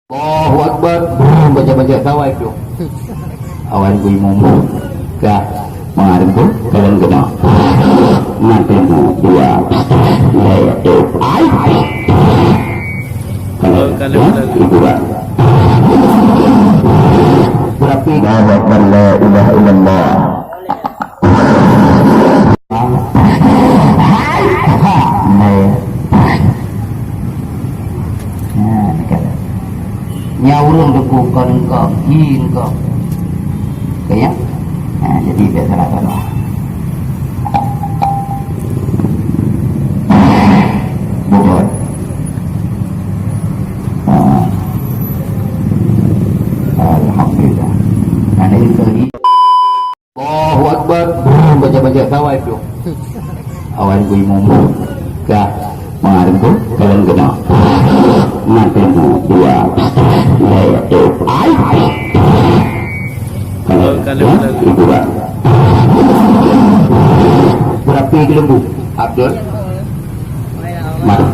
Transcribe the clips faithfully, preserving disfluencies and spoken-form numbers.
Allahu Akbar. Brrr, baca-baca kawai tu. Awan ku imum. Ka. Mengarim tu. Kalian kena. Nanti mu. Dua. Dua. Ai. Kalau, kalau, ya, kalau. Hiburan. Berapi. Allahu Akbar. La ilaha illallah. Nyaurung debu kon engkau, hi engkau. Oke, ya? Nah, jadi biasalah kalau. Bobot. Ah. Alhamdulillah. Nah, dari itu. Allahu Akbar. Brrr, baca-baca kawai tu. Awan ku imum. Ka. Mengarim tu. Kalian kena. Nanti mu. Dua. Dua. Ai. Kalau, kalau, ya, kalau. Hiburan. Berapi ke lembu. Abdul. Mari.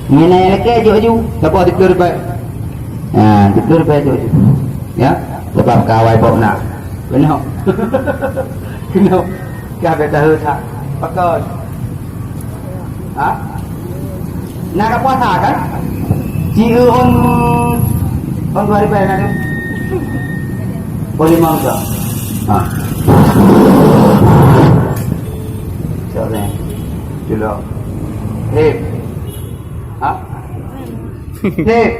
Ni naik lagi, jom, jom. Siapa tidur baik? Ha, tidur baik, jom, jom. Ya. Sebab kawai pok nak. Kena. Kena. Kah beta heusa. Pakon. Ha? Nak ka puasa kan? Ci on, on dua ribu na tu. Boleh mau tak? Ha. Cok ni. Culo. Hip. Ha? Hip.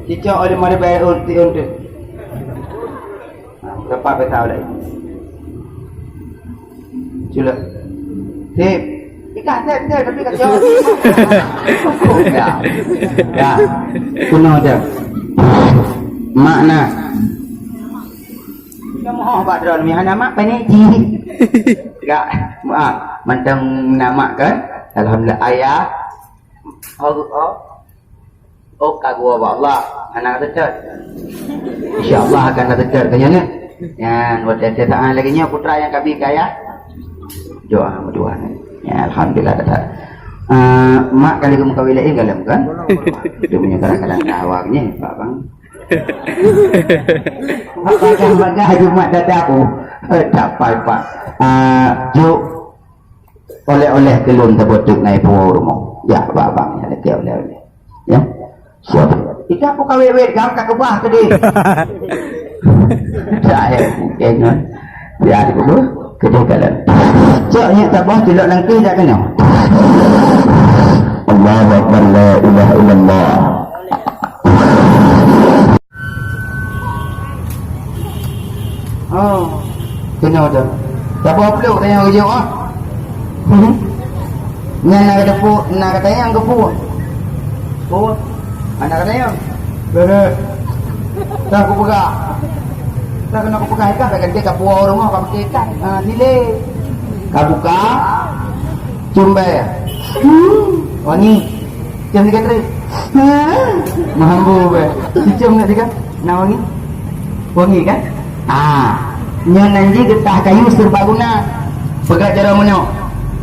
Cicok ada mari bayar ulti untuk. Ha, dapat beta oleh. Culo. Sip. Ikan sip, sip, tapi kacau. Ya. Ya. Kuno aja. Makna. Kamu oh, Pak Dron, mi hana mak, panik ji. Ya. Maaf. Mantang nama kan? Alhamdulillah, ayah. Oh, oh. Oh, ka gua bak Allah. Hana teucot. Insya Allah akan teucot ke nyan. Nyan, buat saya tak lagi nyoe putra yang kami kaya. Doa, berdoa. Ya, alhamdulillah, kata. Ah, mak kali kamu kawin lain galem kan? Itu punya kadang-kadang awak ni, Pak Bang. Mak bagah-bagah Jumat datang aku. Eh, tak apa, Pak. Ah, juk oleh-oleh ke lôn taboh teuk na i puwoe rumoh. Jak bak abang nyan lakèe oleh-oleh. Ya. Siap. Ita pun ka wet-wet gam ka keubah tadi. Tak, eh, mungkin kan. Ya, di kubur. Kedua kali. Cok nyak taboh tilok nangkeuh jak kena. Allahu Akbar, la ilaha illallah. Oh, kena tu. Siapa peluk tanya kerja ah? Nyan nak kata pu, nak kata yang ke pu. Pu. Anak kata yang. Bere. Dah aku pegang. Dah kena aku pegang ikan, tak ganti kapur rumah, kau pakai ikan. Ha, nilai. Kau buka. Cumbai. Wangi. Cium tiga kali. Mambu be. Cium nak tiga. Nak wangi? Wangi kan? Ah. Nyoe nan jih getah kayu seureupa guna. Peugah jaroe meunoe.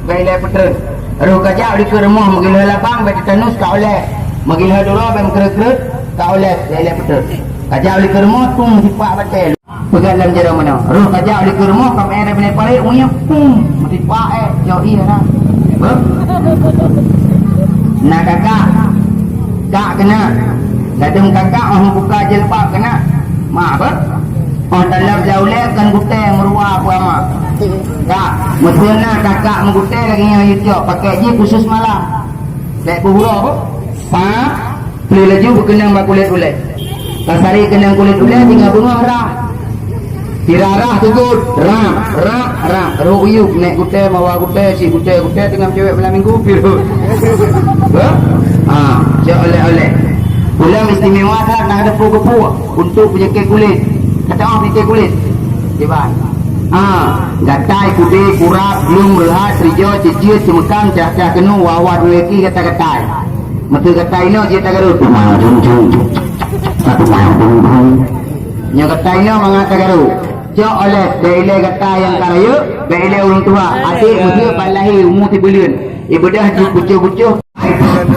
Bèk ilèe peutreun. Roh kajak u likot rumoh meugilheueh labang bèk teutanus ka olèe. Meugilheueh duroe bèk meukreuet-kreuet ka olèe, bèk ilèe peutreun. Kajak u likot rumoh tueng sipak batèe. Peugah lam jaroe meunoe, roh kajak u likot rumoh ka meu'èn rèh binéh parék, meunyoe pum, meusipak, eh, jok ié na. Beuh? Na kakak, kak keunan. Ladôm kakak 'oh meubuka jilbab keunan. Ma beuh? 'Oh talab lam ulèe kon gutèe meuruwa peue ama. Kak, meuseu na kakak meugutèe lagèe nyoe yue cok, pakèk jih khusus malam. Bèk beuhura beuh. Sa, pleh laju beukeunong bak kulét ulèe. Tasari keunong kulét ulèe tinggai beungoh rhah. Sira rhah teugot, rhah, rhah, rhah. Rhot u yup, nèk gutèe, mawa gutèe, cit gutèe, gutèe teungoh meucewek malam minggu, pi rhot. Beuh? Ha, cok olèe-olèe. Ulôn istimewa that na geupeue-geupeue untuk peunyakét kulét. Ka teu'oh peunyakét kulét. Kiban. Ha, gatai, kudé, kurab, glung, reuhat, rijau, ceuceuet, ceumeukam, cah-cah keunoe, wawat, weki, gata-gatai. Meuseu gatai inoe jeuet tagarut. Nyoe gatai inoe mangat tagarut. Cok olèe, bèk ilèe gatai nyang ka rayeuk, bèk ilèe ureueng tuha, adék meuseu pat lahé umu sibuleuen. Ibeudôh jih kucôh-kucôh.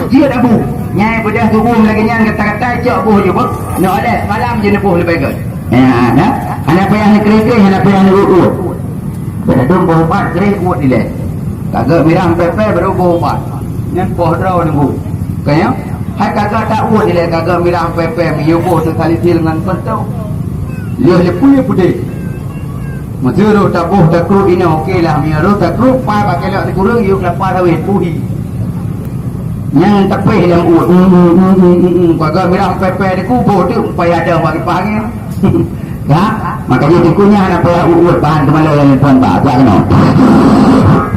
Jeuet abu. Nyai beudôh tuboh lagèe nyan gata-gata cok boh jeuet. Nyoe lé semalam jeuet neuboh leubeh göt. Ya, ya. Hana payah neukreh-kreh, hana payah neuuet-uet. Beudôh boh ubat kreh uet ilèe. Ka göt mirah pèpè baru boh ubat. Nyan poh droe neuboh. Ka nyan? Hai ka göt ta uet ilèe ka göt mirah pèpè meuyue boh teusalsil ngon peuntoh. Lheueh leupie peudeh. Meuseu roh taboh takruek inoe, oke lah, meunyoe roh takruek pai bak kelok sikureueng yue keulapa sawét, puhi. Nyang tapéh lam uet, mm, mm, mm, mm, mm, mm. Paga mirah pèpè dikuboh teuk, payah dong bagi pangén. Ka? Makanya dikunyah na payah uet bahan teumala yang tuan ba, jak keunoe.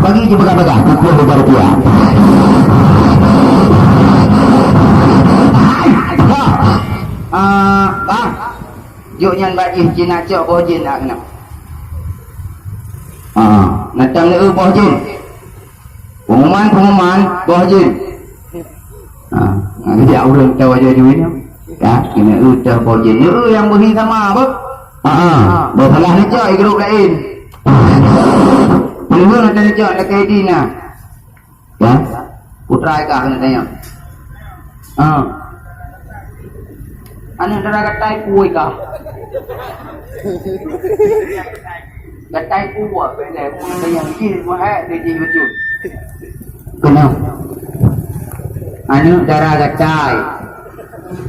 Bagi je bagah-bagah, tujuh juta rupiah. Ah, bang. Jok nyan bak jih, cina cok boh jén nak keunoe. Ah, natang lé boh jén. Pengumuman, pengumuman, boh jén. Ha, ha, jak ureueng teuh aju-aju nyoe. Ya, keuneuk eu teuh boh jén. Nyoe eu nyang beuhi sama, beuh? Ha, ha. Boh salah neucok i grup laén. Peuleueh ata neucok lakèe di na. Ya. Putra i kah keuneuk tanyong. Ha. Aneuk dara gatai pue i kah. Gatai pue, bèk lé, pue tanyong jih, meuhèk, dia jih lucu. Keunoe. Aneuk dara gatai.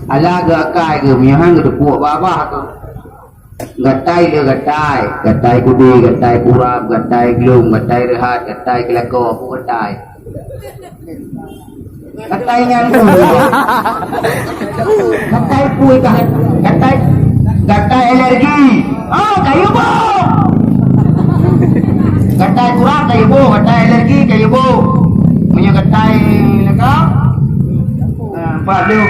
Ala geuakai geuh, meuhan geuteupeue babah geuh. Gatai le gatai, gatai kudé, gatai kurab, gatai glông, gatai reuhat, gatai keulako, peue gatai. Gatai nyan tu. Gatai pue kah, gatai, gatai alergi. Oh, kayue boh. Gatai kurab kayue boh, gatai alergi kayue boh. Meunyoe gatai laka, ah, bah lom.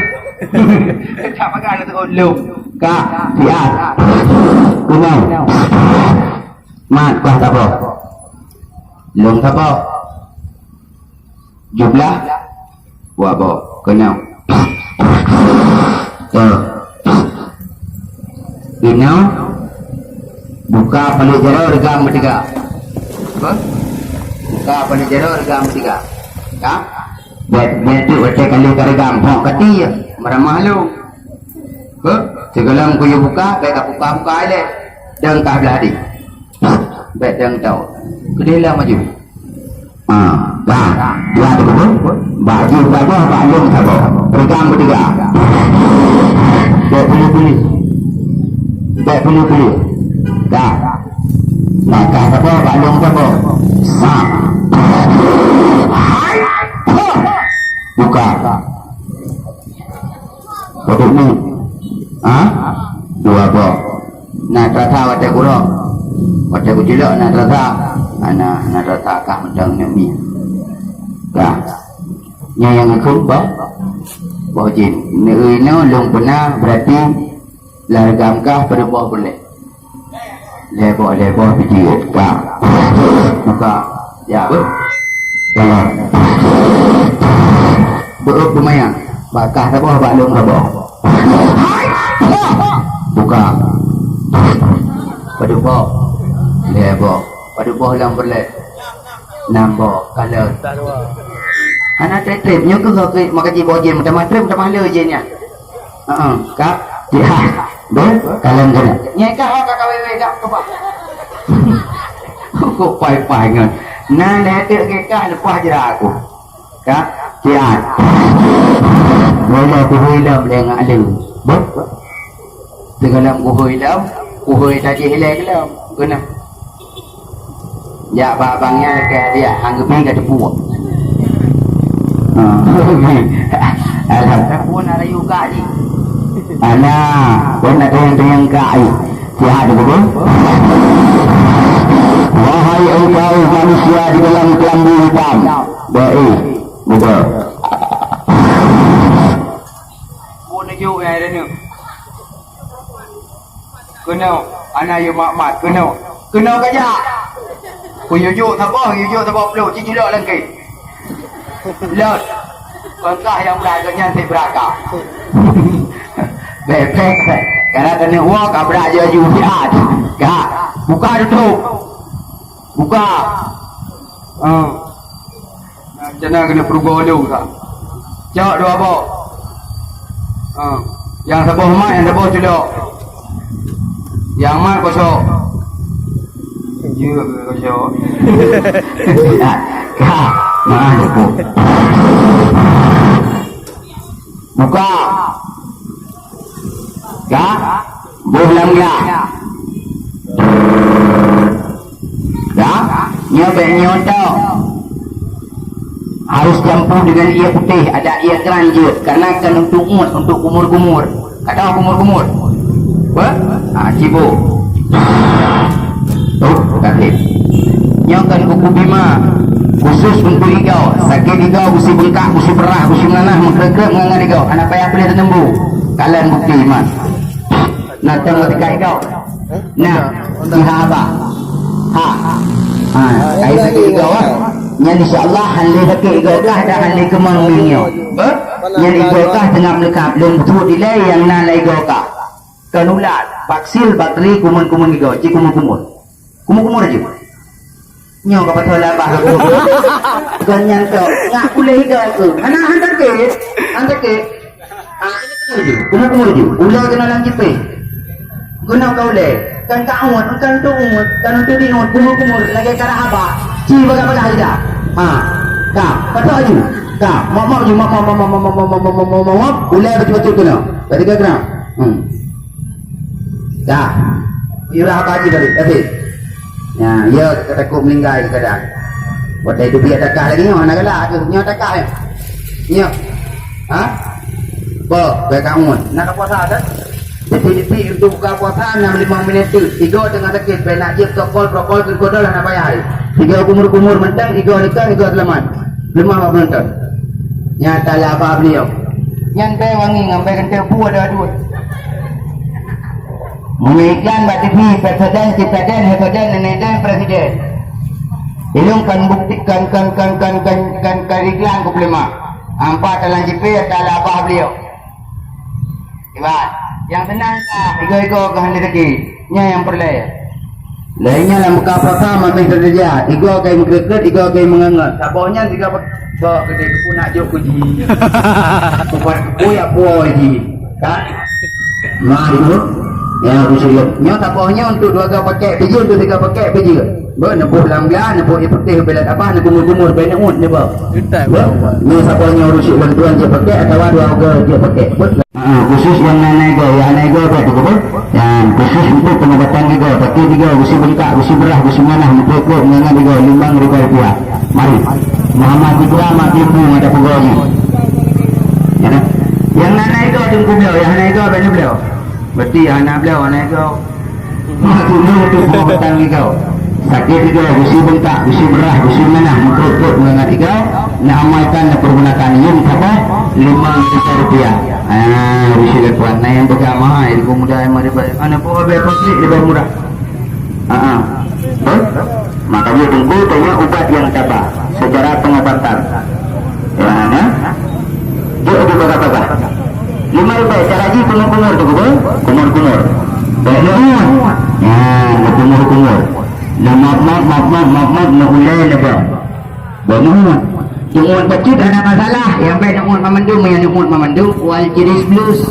Tak pakai tu lom. Ka, siap. Keunoe. Mat, bah saboh. Lôn saboh. Jublah. Wah boh. Keunoe. Tuh. Keunoe. Buka paléh jaroe reugam meusiga. Apa? Buka paléh jaroe reugam meusiga. Ka? Bèk, bèk tu watèe ka lheueh tareugam, phok kati ya, meuramah lôn. Beuh, sigohlom kuyue buka, bèk ka buka-buka ilèe. Dong ka blah di. Bèk dong tau. Keudeh lom maju. Ha, dah. Dua tu betul. Bak jih saboh, bak lôn saboh. Reugam beutiga. Bèk pulih-pulih. Bèk pulih-pulih. Dah. Langkah saboh, bak lôn saboh. Sa. Hai. Buka. Padub ni. Ha? Dua boh. Na terasa watèe kurok. Watèe kucilok na terasa. Na, na, na terasa kah mantong nyoe mi. Kah. Nyoe nyang geukheun boh. Boh jén. Neu-, inoe lôn peuna berarti lah reugam kah padub boh peureulèe. Lhèe boh, lhèe boh pijeuet. Ka. Buka. Ya, beuh. Dalam. Beuh, lumayan. Bak kah saboh, bak lôn saboh. Buka. Padub boh. Lhèe boh. Padub boh lom peureulèe. Nam boh. Kalon. Hana trép-trép. Nyoe keuh maka jiboh jén. Meutamah trép, meutamah le jén nyan. Heeh, ka? Ya. Deh, kalon keunoe. Nyai ka, ka, ka, weh, weh, ka, ka, ka. Kok pai-pai ngon. Na lhèe teuk keu kah leupah jrat aku. Ka? Siat. Mula kuhôi lom lé ngak lé. Beuh? Sigohlom kuhôi lom, kuhôi tajih lé lom. Keunoe. Jak bak abang nyan lakèe hadiah, han geubri ka teupeue. Ha. Alah. Teupeue na rayu kak jih. Alah, wan na teunyang-teunyang kak jih. Sihat tu, betul? Wahai engkau manusia di dalam kelambu hitam. Baik, betul. Pun neujok nyai Renu. Keunoe, hana yue mat-mat, keunoe. Keunoe ka jak. Kuyue jok saboh, yue jok saboh ploh, ci cilok lam kèe. Lôn. Kon kah nyang brat, gobnyan sit brat kah. Bèk, bèk. Karena keuneuk woe ka brat jih aju siat. Ka. Buka tutup. Buka. Ah. Nah, macam na keuneuk peurugoe lôn ka. Cok dua boh. Ha. Nyang saboh mat, nyang saboh culok. Nyang mat kosong. Ya, kosong. Ka. Nah, cukup. Buka. Ka. Boh lam gelah. Ya, nyoe bèk nyoe tok. Harus campur dengan ie putih, ada ie keran jeuet, karena kan untuk uet, untuk kumur-kumur. Ka tau kumur-kumur? Apa? Ha, cibo. Tuh, kasih. Nyoe kan kuku bima khusus untuk igoe. Sakét igoe, gusi bengkak, gusi beurah, gusi meunanah, meukreueh-kreueh, meungangat igoe. Hana payah beli teuneumbu. Kalon bukti, man. Nah, tengok dekat igoe. Nah, di ha ba. Ha. Ha, ai sakét igoe, ah. Nyan insya Allah han lé sakét igoe gah dan han lé keumang mieng nyoe. Nyan igoe gah teungoh meuleukat, lôn buet ilèe nyang na lam igoe gah. Keunulat, baksil, bakteri, kuman-kuman igoe, cit kumur-kumur. Kumur-kumur aja. Nyoe ka pasoe labah. Kon nyan tok. Ngak kuleh igoe tu. Hana, hana sakét. Hana sakét. Ah, kumur-kumur ju. Ulèe keunoe lam jipéh. Keunoe ka ulèe. Kan ka uet, kan tu uet, kan tu di uet, kumur-kumur, lagèe karah abah. Ci bagah-bagah ida. Ha. Ka, patok aju. Ka, mok-mok ju, mok, mok, mok. Ulèe bacut-bacut keunoe. Tadi ka kena. Hmm. Dah. Yurah apa haji balik? Kasih. Ya, ya, kita takut meninggal kadang. Buat dari duit takah lagi nyoh, nak galak tu. Nyoh takah ya. Nyoh. Ha? Bo, baik kamu. Nak puasa ada? Detik-detik untuk buka puasa enam lima minit tu. Tiga tengah sakit, pernah jeb tokol, prokol, ke kodol, anak payah. Tiga kumur-kumur mentang, tiga nikah, tiga selamat. Lemah bak penonton. Nyata lah apa beliau. Nyan bèe wangi ngon bèe keuntèe bu ada dua. Meunyoe iklan bak T V, presiden, si presiden, he presiden, nenek dan presiden. Ilong kan bukti, kan, kan, kan, kan, kan, kan iklan ku peulima. Ampat dalam jipéh, dalam abah beliau. Iban, nyang seunang ka, igoe-igoe keuh hana sakét. Nyan nyang peureulèe. Laén nyan lam buka puasa mamèh teureja, igoe kai meukreuet-kreuet, igoe kai meungangat. Saboh nyan tiga pe-, bak keudéh pun nak jok ku ji. Bukan ku ya puai ji. Kan? Nah, itu. Ya, aku sulit. Nyoe saboh nyoe untuk dua ga pakèk pijeuet, untuk tiga pakèk pijeuet. Beuh, neuboh lam gla, neuboh ie putih, belat abah, neugumur-gumur, bèk neuôt, neuboh. Beuh, nyoe saboh nyoe rusyik lôn tuan jeuet pakèk atawa dua ga jeuet pakèk. Beuh. Ha, khusus nyang na-na igoe, nyang na igoe bèk teukeubeuet. Nyan khusus untuk pengobatan igoe, sakét igoe, gusi bengkak, gusi beurah, gusi meunanah, meukreueh-kreueh, meungangat igoe, limong ribèe rupiah. Mari. Muhammad Putra, Mak Tipu, ada peugah nyoe. Ya, nah. Nyang na-na igoe teungku beliau, nyang hana igoe bèk neubloe. Berarti hana beliau, hana igoe. Mak Tipu untuk pengobatan igoe. Sakét igoe, gusi bengkak, gusi beurah, gusi meunanah, meukreueh-kreueh, meungangat igoe. Neuamalkan, neupeurgunakan, yum saboh, limong juta rupiah. Ah, bisi lé puan. Nah, nyang peugah mahai, di pemuda yang mari balik. Mana pun habis apa klik, lebih murah. Ah, ah. Betul? Makanya tunggu tanya ubat yang tabah secara pengobatan. Ya, nah. Dia lebih bagah-bagah. Lima ribèe, cara ji kumur-kumur tu, kumur? Kumur-kumur. Baik, kumur. Ya, kumur-kumur. Nah, map-map, map-map, map-map, nak ulai lebah. Bangun. Jeuet bacut hana masalah. Nyang bèk jeuet mamandum, nyang jeuet mamandum wal jiris plus.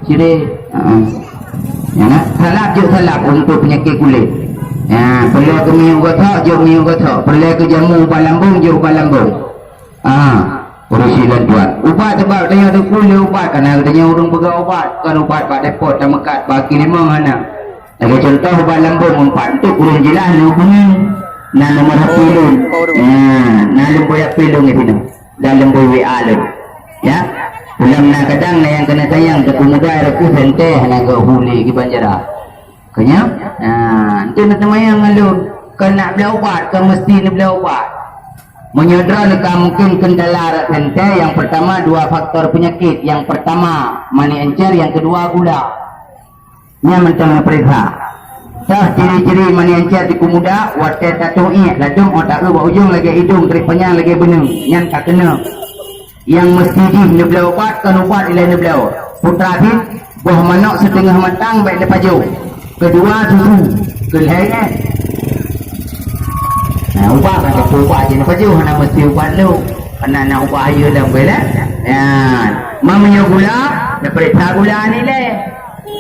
Jiris. Ha. Ya, nak? Salap jeuet salap untuk penyakit kulit. Ya, perlu ke minyak gosok, jeuet minyak gosok. Perlu ke jamu ubat lambung, jeuet ubat lambung. Ha. Urusi lôn tuan. Ubat sebab tanya tu pun dia ubat, karena katanya ureueng peugah ubat, bukan ubat bak depot, tameukat, bak kaki limong hana. Lagèe contoh, ubat lambung empat, untuk ureueng jilah neuhubungi. Na nomor H P lôn. Ya, na nombor H P lôn di sinoe. Dan nombor W A lôn. Ya. Ulam na kadang na nyang keuneuk sayang, teupeumudah reku sente hana geuhuli kiban jara. Keunya, nah, enteuk neuteumayang ngon lôn. Kon nak beli ubat, kon meusti neubeli ubat. Meunyoe droeneuh ka mungken kendala rot sente, yang pertama dua faktor penyakit. Yang pertama mani encer, yang kedua gula. Nyan mantong neupeuriksa. Toh ciri-ciri mani encer di peumuda, watèe tatueng iék, ladôm ôk taeu bak ujong lagèe idông, trép panyang lagèe beuneung, nyan ka keuneuk. Nyang meusti jih neubloe ubat, kon ubat ilèe neubloe. Putra cit, boh manok siteungoh matang bèk neupajoh. Keudua susu, keulhèe nyan. Nah, ubat kan ubat jih neupajoh, hana meusti ubat lôn. Karena na ubat hayeue lom beulah. Nyan. Meunyoe gula, Neupeuriksa gula nilai.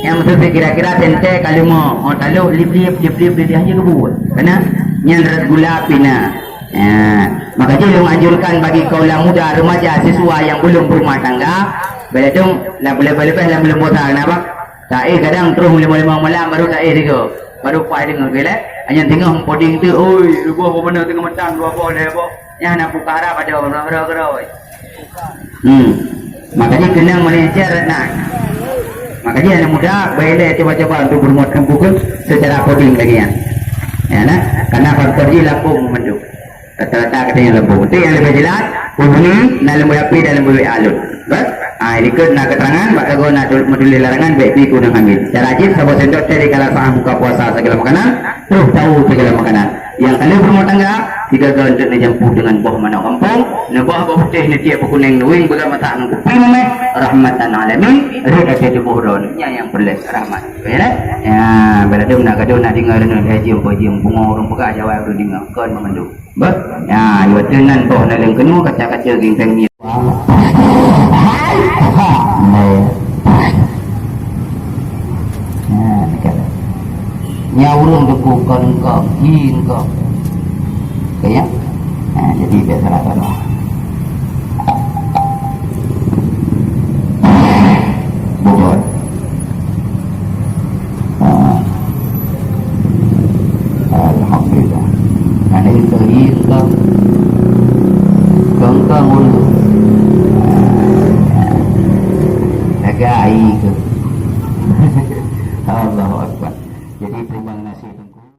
Nyang meuteubit kira-kira teuntèe ka leumo, oh, talôh lip-lip, lip-lip, lip-lip, hana geubuet. Karena nyan rot gula pih na. Ya, maka jih lôn anjurkan bagi kaula muda, remaja, siswa yang belum berumah tangga, bèk lé dong, lam, leubeh-leubeh lam buleuen puasa, kenapa? Taéh kadang troh limong-limong malam baru taéh tiga. Baru paih deungoe, oke lé? Hanya tengok poding tu, oi, dua boh, mana tengah matang, dua boh, lhèe boh. Nyan na pukara pada orang-orang. Hmm. Makanya kenang Malaysia nak. Makanya anak muda, boleh cuba-cuba untuk bermuat kempukan secara coding lagi ya. Ya, nah, karena faktor di lambung membentuk. Rata-rata katanya lambung. Itu yang lebih jelas, hubungi dalam W A P dan dalam W A alun. Bas? Ah, ikut nak keterangan, bak kago nak tul-, menulis larangan, baik di gunung hamil. Cara jin, sabar sendok, cari kalau faham buka puasa segala makanan, terus tahu segala makanan. Nyang ka lheueh beurumah tangga, sigaga eunteuk neujampu deungon boh manok gampông, neuboh boh putéh, neutiek boh kunèng, neuwéng beugat masak ngon kupi mumèh, rahmatan alamin, rhot ateueh tuboh droeneuh. Nyan nyang peureulèe rahmat. Ya, ya. Ya, beuladôm na gadôh na deungö, deungon, eh, jeuem, jeuem, pungo ureueng peugah, jawai ureueng deungö, kon meumandum. Beuh? Ya, watèe nan boh naleueng keunoe, kaca-kaca gingseng ngieng. Hai, ha, hai. Nah, ni kan. Nyan ureueng teuku kon engkau, hi engkau. Oke, ya? Nah, jadi biasalah sama. Bobot. Ah. Alhamdulillah. Ada itu, hi engkau. Kong-kong ulu. Jaga air tu. Allahu Akbar.